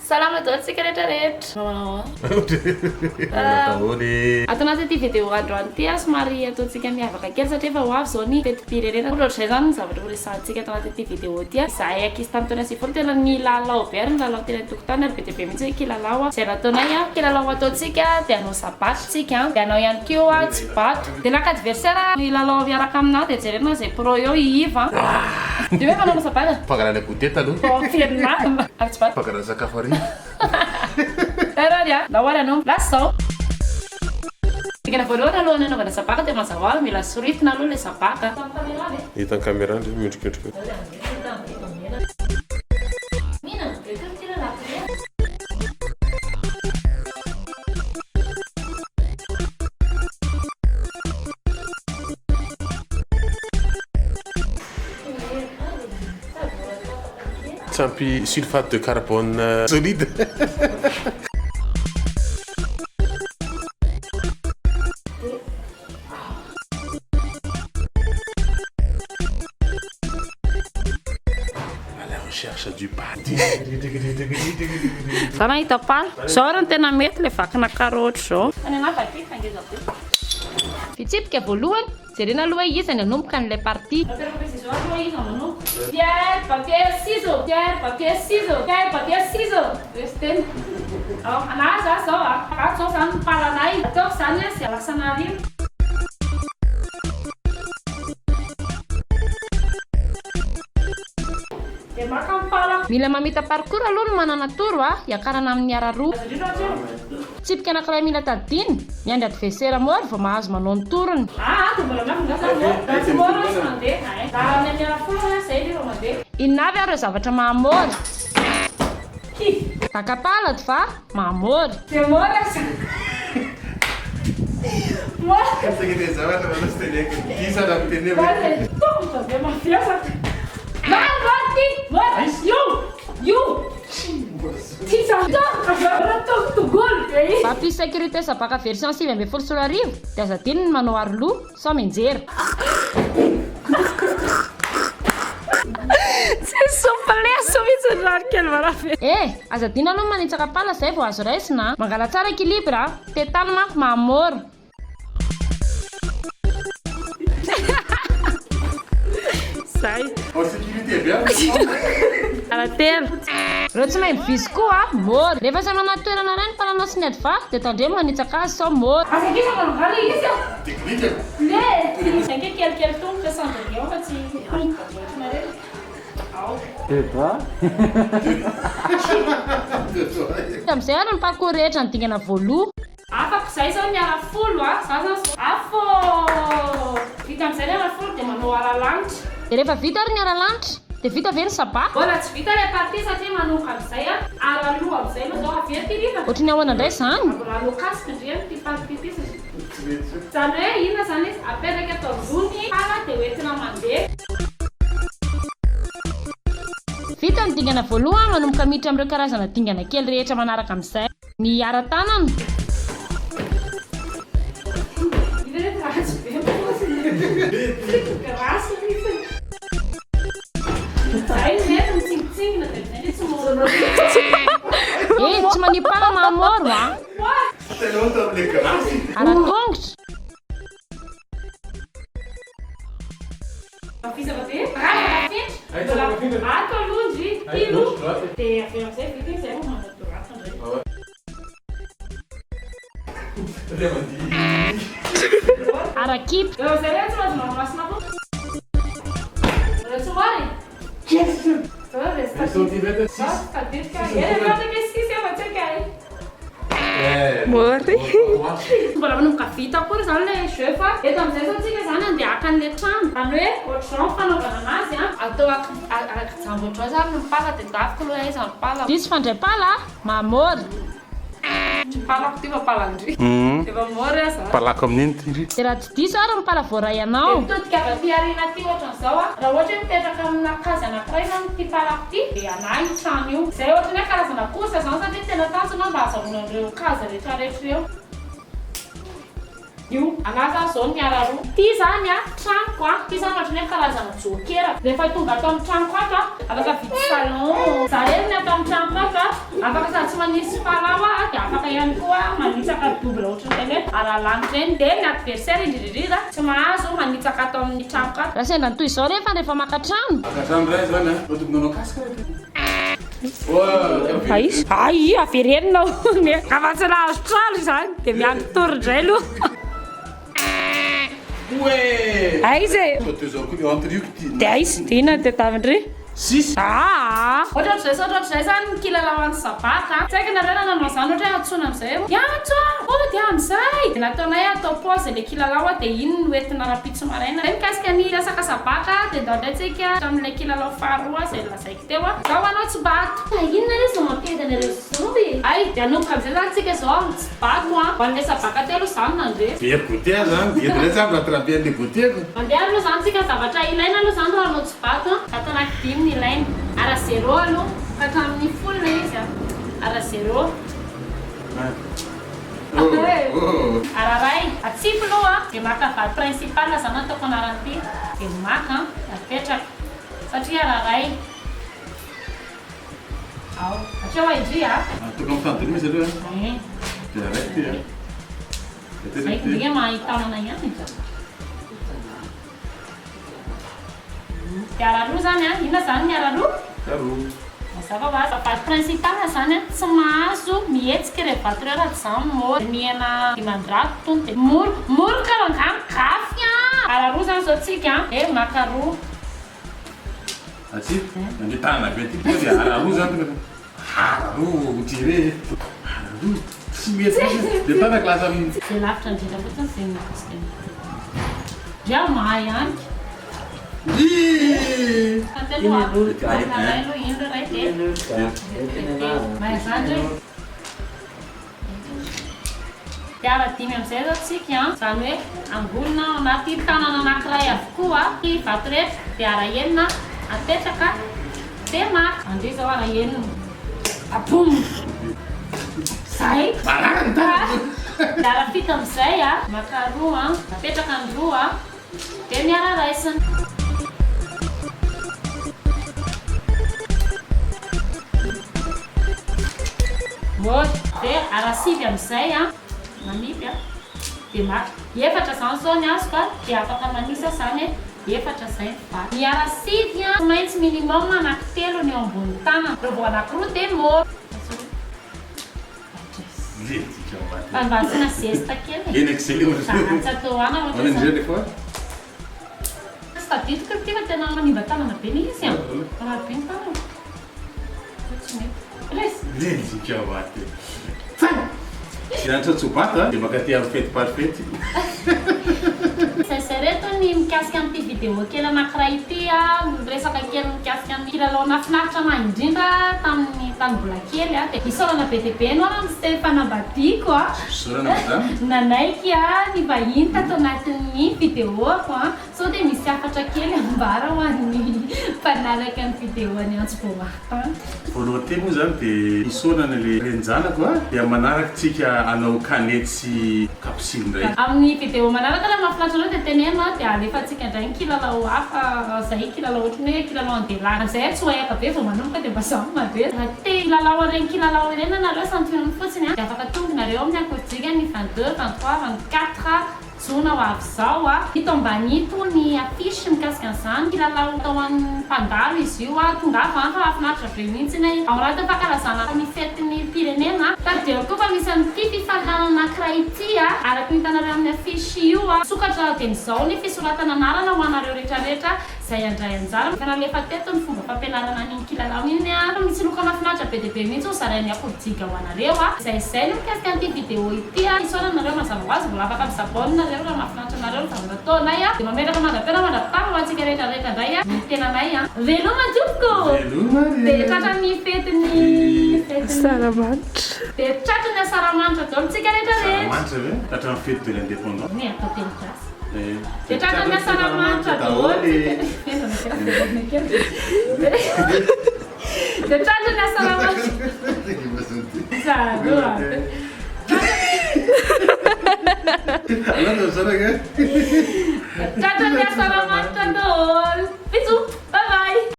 Salama daholo tsika rehetra rehetra. Manao Salama daholo e. Ato anatin'ity vidéo androany ity a, somary ataontsika miavaka kely satria efa ho avy izao ny fetim-pirenena. Ohatr'izay izany ny zavatra ho resahantsika ato anatin'ity vidéo ity a. Izahay ankizy tamin'ny taona 90 tena nilalao be ary nilalao teny an-tokotany ary be dia be mihitsy hoe kilalao izay nataonay a. Kilalao ataontsika dia hanao sabato tsika, dia hanao ihany koa tsibato. Dia naka adversaire hilalao miaraka aminà dia jerena izay pro eo i Yves a. Dia hoe manao sabata. Fangalana goûter taloha. Ao am-pianarana. Ary tsy vato. Fangalana sakafo hariva. Zay ary a. Ndao ary hanomboka. Lasa izao. Dingana voalohany alohan'ny hanaovana sabaka dia mazava ho azy mila soritina aloha ilay sabaka. Hitan'ny caméra ve? Hitan'ny caméra ndry miondrikondrika. Mihinana be koa ity rahalahy ty a. Tsy ampy sulfate de carbone solide. À la recherche du paradis. Za nahita pala. Zao ary no tena mety le vakina karaoty zao. Fa ny anahy vaky fa ngeza be. Fitsipika voalohany, jerena aloha hoe iza ny hanomboka an'ilay partie. Apetraka précision aloha iza manomboka. Pierre, papier, ciseaux, pierre, papier, ciseaux, pierre, papier, ciseaux. Resy tena. Ao, anahy za zao a. Ato zao zany ny palanay. Ataoko zany a, zay lasa nariana. Dia maka ny pala. Mila mamita parcours aloha ny manana toro a, hiakarana amin'ny araroa. Azo indrindra ohatra io. Tsipika anankiray mila tadidiana, miandry adversaire mort vao mahazo manao ny tour-ny. Aa dia mbola miandry nga zany mort? Raha tsy mort aho tsy mandeha eh. Raha any amin'ny arafolo aho zay ve vao mandeha. Inona avy ary ireo zavatra maha-mort? Daka palady fa mamory. Dia mora sa Mora. Saika teny zavatra manao sy teny haiko. Diso aho raha miteny hoe. Tongotra be mavesatra. Mora mora ty. Mora. Io. Io. Ty za. Tongotra tongolo be iny. Mba plus sécurité sabaka version 2019 dia aza adino ny manao aroloha. Sao mianjera. Tsy souplesse mihitsy ny rano kely marafy. Eh! Aza adino aloha ny manitsaka pala zay vao azo raisina a! Mangala tsara équilibre a! Tetany manko maha-mora. Zay. En sécurité be aho. Ara-telo. Reo tsy mahay mivizy koa a! Mora. Rehefa samy anaty toerana iray ny mpananao sy ny adva dia tandremo manitsaka azy sao mora. Aza kisa manao le izy a! Teknika. Le! Zay nge kelikely tongotra cendrillon fa tsy ohatrinareo. Ao. Amin'izay ary ny parcours rehetra ny dingana voaloha. Afaka izay zao ny ara folo a, za zany zao afo! Vita amizay ny ara folo dia manao ara lanitra. Dia rehefa vita ary ny ara lanitra dia vita ve ny sabà? Mbola tsy vita ilay partie satria manomboka amizay a, ara loha amizay aloha zao avy ety riva. Ohatry ny ahoana indray izany? Mbola hanao casque ndry amin'ity partie ity satria. Izany hoe inona izany izy? Apetraka eto ambony pala dia hoentina mandeha. Vita ny dingana voalohany, manomboka miditra amin'ireo karazana dingana kely rehetra manaraka amin'izay. Ny ara-tanana. Eh, tsy manipana mahamoro a. Ara-tongotra. Mavesatra be. Rava tafiditra. Mbola ato aloha ndry. Ty aloha. Dia avy eo amin'izay vita iny izay vao manao droite indray. Ara-kipy. Eo amin'izay re tsy mahazo ranomasina koa. Mbola tsy mora e. Zao dia tsy tadidiko. Eny aloha ndraiky six efa tsy haiko e. Mory. Mbola manomboka vita akory izany ilay jeu fa eto amin'izay izao tsika izany andeha haka an'ilay trano. Izany hoe ohatr'izao ny fanaovana anazy an. Atao akijambo ohatr'izao izany ny pala dia taviko aloha aiza ny pala. Diso fandray pala a! Mamory. Tsy palako ity fa palan-dry. Efa mory aho izany. Palako amin'iny ity ry. Dia raha tsy diso ary ny pala voaray anao. Dia mitodika avy aty aoriana aty ohatran'izao aho. Raha ohatra hoe mipetraka amina case anankiray izany ity palako ity dia anah io trano io. Izay ohatran'ny hoe karazana course izany satria tena tanjona mba hazahoana an'ireo case rehetra rehetra ireo. Io anah zany zao ny ara roa. Ty zany a tranoko a, ty zany ohatran'ny hoe karazana joker. Rehefa tonga ato amin'ny tranoko ato a, afaka vidy salon. Za rery ny ato amin'ny tranoko ato a, afaka sady tsy manisy farao aho dia afaka ihany koa manitsaka double ohatran'ireny hoe ara-lanitra ireny. Dia ny adversaire indrindra indrindra tsy mahazo manitsaka ato amin'ny tranoko ato. Raha sendra ny toy izao rehefa rehefa maka trano. Maka trano iray zany a, fa tokony hanao casque rehefa. Aiza? Ay, averenina hono e. Raha tsy nahazo trano izany dia miandry tour indray aloha. Aiza e? Dia aiza? Dia inona no tadiavin-dry? Six. Aa! Ohatrohatr'izay sy ohatrohatr'izay izany ny kilalao an'i Sabaka. Tsy haiko nareo raha nanao izany ohatra hoe antsoina amin'izay hoe miantso aho! Hody amin'izay! Dia nataonay atao pause ilay kilalao dia iny no entina rahampitso maraina. Izay mikasika ny resaka Sabaka dia ndao indray tsika hatramin'ilay kilalao faharoa izay nolazaiko. Teo a! Zao anao tsy bato. Fa inona re zao mampiady anareo zao e? Hay, dia hanomboka amin'izay zany tsika zao amin'ny tsy bato an! Ho an'ilay sabaka teo aloha za no nandresy. Very goûter aho zany, dia eto indray tsy ampy rattraper an'ilay goûter-ko. Mandeha aloha zany tsika, zavatra ilaina aloha zany raha hanao tsy bato an! Vato anaky dimy no ilaina. Ara zéro aloha, ka hatramin'ny folo ilay izy an! Ara zéro. Ara ray, atsipy aloha an, dia maka vato principal zany ataoko anaran'ity, dia maka an, apetraka. Satria raray ao. Hatreo a indry a. Tokony amin'ny tany daholo mihitsy aloha a. Dia raraiky ity a. Dia Zay apetraka ity. ndry mahay tanana ihany e. Dia araroa zany a. Inona zany ny araroa? Araroa. Mazava ho azy. Vato principal zany a, tsy mahazo mihetsika ireo vato ireo raha tsy zany mora. Mihena 500 tony dia mora. Mora ka rangahy migafy a. Araroa zany zao tsika a. Dia maka roa. Aty, nandeha tanana be aty tonga dia araroa zany tonga dia araroa ohatry hoe araroa tsy mety mihitsy dia tanako lasa Izay lavitra indrindra fotsiny izay no Ndry mahay ihany. Mahay zany ndry. Dia ara dimy amin'izay izao tsika an, izany hoe angonina ao anaty tanana anankiray avokoa ny vato rehetra, dia ara enina apetraka dia maka. Andeha izao ara enina. Aboum! Zay! Marary ny tanako! Dia ara fito amin'izay an, maka roa an, apetraka ny roa dia miara raisina. Mora. Dia ara sivy amin'izay an, manipy an, dia maka. Efatra izany izao ny azoko an, dia afaka manisa izany hoe efatra izay ny vato. Ny ara sivy an, tsy maintsy minimum anaky telo ny eo ambony tanana. Raha vao anakiroa dia mora. Fa mba asiana zesta kely e. Tsy atao ana ohatra izany. Tsy tadidiko ity fa tena manimba tanana be mihitsy izy an! Marary be ny tanako. Zao tsy mety. Resy! Lejika maty. Tsara! Mianatra tsobato a, dia mankaty amin'ny fety par fety. Zay zay reto ny mikasika an'ity vidéo kely anakiray ity a, resaka kely mikasika ny kilalao nahafinaritra anah indrindra tamin'ny tany mbola kely a, dia isaorana be dia be anao ramose fanambadiako a, Isaorana madame. nanaiky a ny vahiny tato anatin'ny vidéo-ako a, sao dia misy hafatra kely ambara ho an'ny mpanaraka ny vidéo an'i Antso Beaumartin. Voalohany teny moa zany dia isaorana le renin-janako a, dia manaraka tsika hanao kanety sy kapisily indray. Amin'ny vidéo manaraka raha mahafinaritra anareo dia teneno a, dia alefantsika indray ny kilalao hafa zay kilalao ohatran'ny hoe kilalao andehilahy amin'izay tsy ho ayaka be vao manomboka dia mba samy mandeha. Raha te hilalao an'ireny kilalao ireny ianareo santionany fotsiny a, dia afaka tonga nareo amin'ny Ankoronjika ny 22, 23, 24 Jona ho avy izao a! Ito ambany ito ny affiche mikasika an'izany. Kilalao atao an'ny mpandalo izy io a! Tongava an fa mahafinaritra be mihitsy ny ao anatin'ny fankalazana ny fetin'ny pirenena. Tadidio koa fa misy an'ity fifaninanana anankiray ity a! Araka ny hitanareo amin'ny affiche io a! Misokatra dieny izao ny fisoratana anarana ho anareo rehetrarehetra izay handray anjara. Efa nalefa teto ny fomba fampianarana an'iny kilalao iny a! Misy loka mahafinaritra be dia be mihitsy ho zarain'ny Akoronjiga ho anareo a! Izay izay no mikasika an'ity vidéo ity a! Isaorana nareo mazava ho azy mbola afaka mi-s'abonne nareo raha mahafinaritra anareo ny zavatra ataonay a! Dia mametraka mandra-peo mandra-pitafa ho antsika rehetra rehetra indray a! Ny tenanay a! Veloma tompoko! Veloma re! Dia tratran'ny fetin'ny fetin'ny. Asaramanitra. Dia tratran'ny asaramanitra daholo tsika rehetra rehetra. Asaramanitra ve? Tratran'ny fety de l'indépendance. Ny atao teny gasy. Dia tratran'ny asaramanitra daholo Dia tratran'ny asaramanitra. Tsara. Alana zanaka. Tratran'ny asaramanitra daholo.